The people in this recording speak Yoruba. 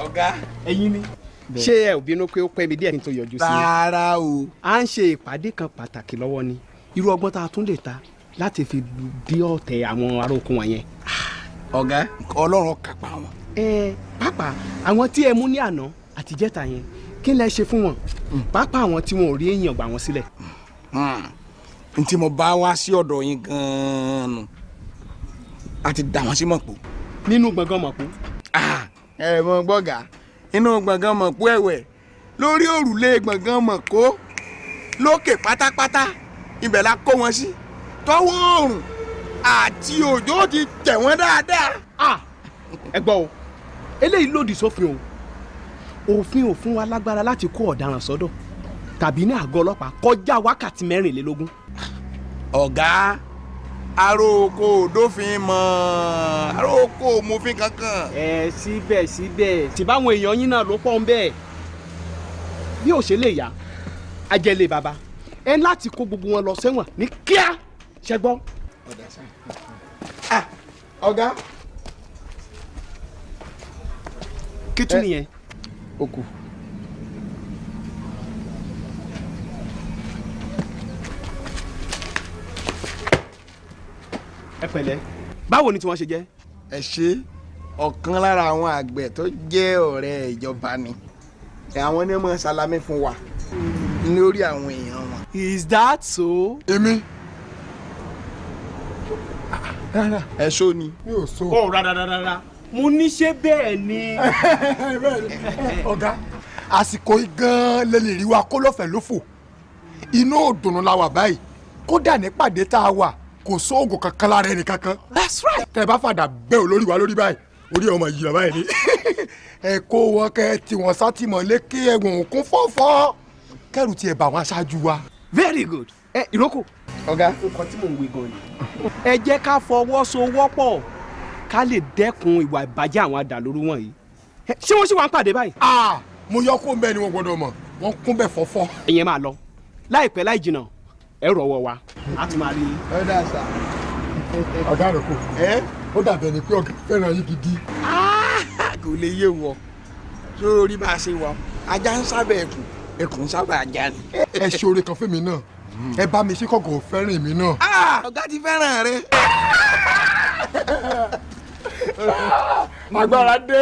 Ọ̀gá. Ẹ̀yin ni. Ṣé ẹ ò bínú pé ó pẹ́ mi díẹ̀ kí n tó yọjú sí i? Rárá o. À ń ṣe ìpàdé kan pàtàkì lọ́wọ́ ni, irú ọgbọ́n tá a tún lè ta láti fi dí ọ̀tẹ̀ àwọn ará oko wọn yẹn. Ọ̀gá, Ọlọ́run kápá wọn. Ẹ pàápàá àwọn tí ẹ mú ní àná àtijẹ́ta yẹn, kí lẹ ṣe fún wọn, pàápàá àwọn tí wọn ò rí èèyàn gbà wọ́n sílẹ̀? N tí mo bá wá sí ọ̀dọ̀ yín gan-an nù, a ti dà wọ́n sí mọ̀pọ̀. Nínú gbọ̀ngàn mọ̀pọ̀? Ẹ mọ gbọ́gà, inú gbọ̀ngàn mọ̀pọ̀ ẹ̀wẹ̀, lórí òrùlé gbọ̀ngàn mọ̀kó lókè pátápátá, ibẹ̀ la kó wọn sí, tọ́wọ́ òòrùn àti òjò ti tẹ̀ wọ́n dáadáa. Ẹ gbọ́ o, eléyìí lòdì sófin o. Òfin ò fún wa lágbára láti kó ọ̀daràn sọ́dọ̀ tàbí ní àgọ́ ọlọ́pàá kọjá wákàtí 24. Ọ̀gá, aróko òdófin mọ̀, aróko mòfin kankan. Ẹ síbẹ̀síbẹ̀, tí báwọn èèyàn yín náà ló pọ̀ ń bẹ́ẹ̀ bí ò ṣe lè yá ajẹ́lé bàbá ẹ láti kó gbogbo wọn lọ sẹ́wọ̀n ní kíá, ṣẹ gbọ́. Ọ̀gá. Kí tún nìyẹn? Okù. Ẹ pẹ̀lẹ́, báwo ni tí wọ́n ṣe jẹ́? Ẹ ṣe, ọ̀kan lára àwọn àgbẹ̀ tó jẹ́ ọ̀rẹ́ ìjọba ni àwọn ní mọ̀ sálámí fún wa lórí àwọn èèyàn wọn. Is that so? Èmi rárá. Ẹ ṣó ni. Mi ò so. Ó rárá rárá, mo ní ṣe bẹ́ẹ̀ ni. Ọ̀gá, àsìkò yìí gan-an lè lè rí wa kó lọ́fẹ̀ẹ́ lófò. Inú òdùnnú la wà báyìí, kódà nípàdé tá a wà, kò sóògùn kankan lára ẹnì kankan. That's right. Tẹ bá fàdà bẹ́ẹ̀ olórí wa lórí báyìí, orí ọmọ yìí rà báyìí ni ẹ kó wọn, kẹ tí wọn sátìmọ́lé, kí ẹ̀wọ̀n òkun fọ́fọ́, kẹrù tiẹ̀ bá wọn aṣáájú wa. Very good. Ẹ ìrókò. Ọ̀gá. Nǹkan tí mò ń wí gan ni. Ẹ jẹ́ ká fọwọ́sowọ́pọ̀ ká lè dẹ́kun ìwà ìbàjẹ́ àwọn adàlúrú wọ̀nyí. Ṣé wọ́n sì wá ń pàdé báyìí? Ah, mo yọ kó bẹ́ẹ̀ ni, wọ́n gbọ́dọ̀ mọ̀, wọ́n kún bẹ́ẹ̀ fọ́fọ́. Ìyẹn máa lọ láìpẹ́ láì jìnnà, ẹ rọ̀wọ́ wa, a tún máa rí i. Ẹ dà sá. Ọ̀gá rẹ̀ kò Ẹ. Ó dàbí ẹni pé ọ̀gá fẹ́ràn yín gidi. Kò lè yé wọ sórí bá a ṣe wọ, ajá ń sábà ẹkùn, ẹkùn ń sábà ajá ni. Ẹ ṣe oore kan fún mi náà, ẹ bá mi ṣe kọ̀gọ̀ fẹ́ràn mi náà. Ọ̀gá ti fẹ́ràn rẹ. Agbára dé.